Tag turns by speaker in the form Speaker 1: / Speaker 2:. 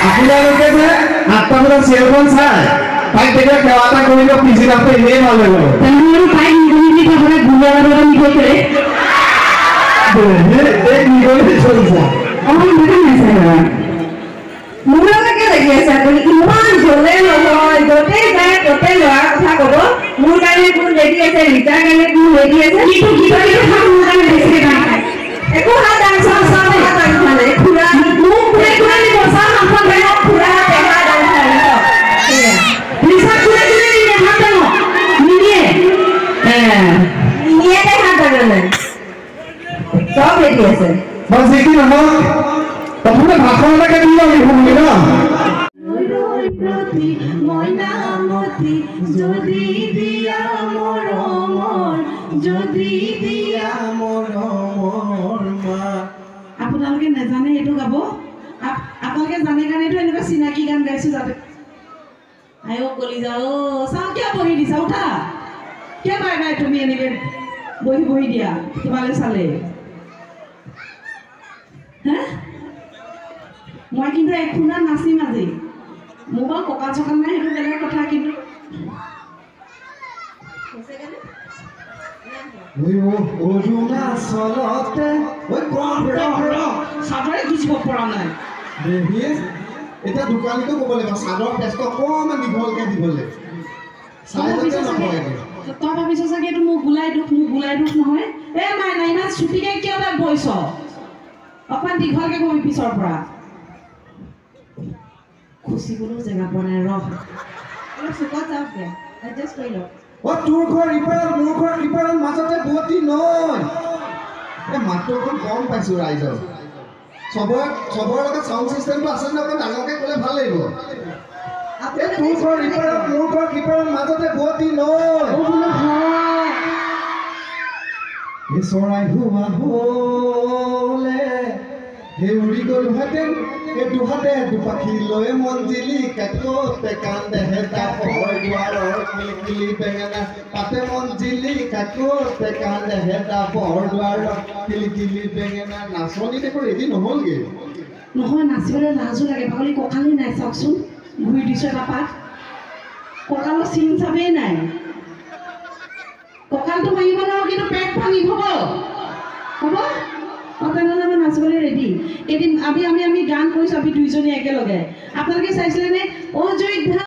Speaker 1: আপোনালোকে যে ৮টা বজাত চিৰিয়েলখন চাই তাইক তেতিয়া সেৱা এটা কৰিলে পিছদিনাখন এনেই ভাল লাগিব।
Speaker 2: মোৰ লগতে লাগি আছে আপুনি, ইমান জ্বলে নহয়, য'তে যায় ত'তে ল'ৰাৰ কথা ক'ব। মোৰ কাৰণে কোন ৰেডি আছে, ৰীতাৰ কাৰণে কোন ৰেডি আছে, একো হাত দাং হাত দাং খোৱা নাই। খুৰা খুৰা পেহা দাং খোৱা নিনিয়াকে হাত দাঙা নাই, চব ৰেডি আছে।
Speaker 1: বাৰু যি কি নহওক, প্ৰথমতে ভাষণ এটাকে দিলো আমি শুনি ন।
Speaker 3: যদি দিয়া মৰমৰ, যদি দিয়া মৰমৰ মা।
Speaker 4: আপোনালোকে নাজানে এইটো গাব, আপোনালোকে জানে কাৰণেতো এনেকুৱা চিনাকি গান গাইছো যাতে। আইঅ কলিজা অ, চাওঁ কিয় বহি দিছা, উঠা। কিয় বাই বাই তুমি এনেকে বহি বহি দিয়া তোমালৈ চালে হা? মই কিন্তু এখোনা নাচিম আজি। মোৰ বাৰু কঁকাল চকাল নাই, সেইটো বেলেগ কথা, কিন্তু
Speaker 3: অৰুণাচলতে
Speaker 4: চাদৰে গুচিব পৰা নাই।
Speaker 3: এতিয়া দোকানীকো ক'ব লাগিব চাদৰ পেজটো অকণমান দীঘলকে দিবলৈ।
Speaker 4: তই ভাবিছ চাগে এইটো মোক গোলাই দুখ, মোক গোলাই দুখ নহয়। এ নাই নাই, ইমান চুটিকে কিয় তই বৈছ, অকণমান দীঘলকে কবি পিছৰ পৰা। খুচিবলৈও জেগা পোৱা নাই, ৰহ
Speaker 2: অলপ চুকত যাওক দিয়া, এডজাষ্ট কৰি লওক।
Speaker 3: অ তোৰ ঘৰ ইপাৰত, মোৰ ঘৰ ইপাৰত, মাজতে বোৱতী নৈ। এই মাতটো অকণ কম পাইছোঁ ৰাইজৰ। চবৰে লগত চাউণ্ড চিষ্টেমটো আছে নে? অকণ ডাঙৰকৈ ক'লে ভাল লাগিব। এই তোৰ ঘৰ ইপাৰত, মোৰ ঘৰ সিপাৰত, মাজতে বোৱতী নৈ। এই চৰাই হোৱা হ'লে সেই উৰি গ'লোহেঁতেন, এই দুহাতে দুপাখি লৈ মন জিলিকা ক'তে কান্দেহে ডাপৰ দুৱাৰৰ কিলিকিলি বেঙেনা পাতে, মন জিলিকা ক'তে কান্দেহে ডাপৰ দুৱাৰৰ কিলিকিলি বেঙেনা। নাচনী দেখোন ৰেডি নহ'লগৈ।
Speaker 4: নহয়, নাচিবলৈ লাজো লাগে, পাগলী কঁকালেই নাই, চাওকচোন ঘূৰি দিছোঁ এটা পাত, কঁকালৰ চিন চাপেই নাই। কঁকালটো ভাঙিব নোৱাৰো কিন্তু পেট ভাঙিব, হ'ব হ'ব। অ তেনেহ'লে মই নাচিবলৈ ৰেডি। এদিন আমি আমি আমি গান কৰিছোঁ আমি দুইজনী একেলগে, আপোনালোকে চাইছিলেনে? অযোধ্যা।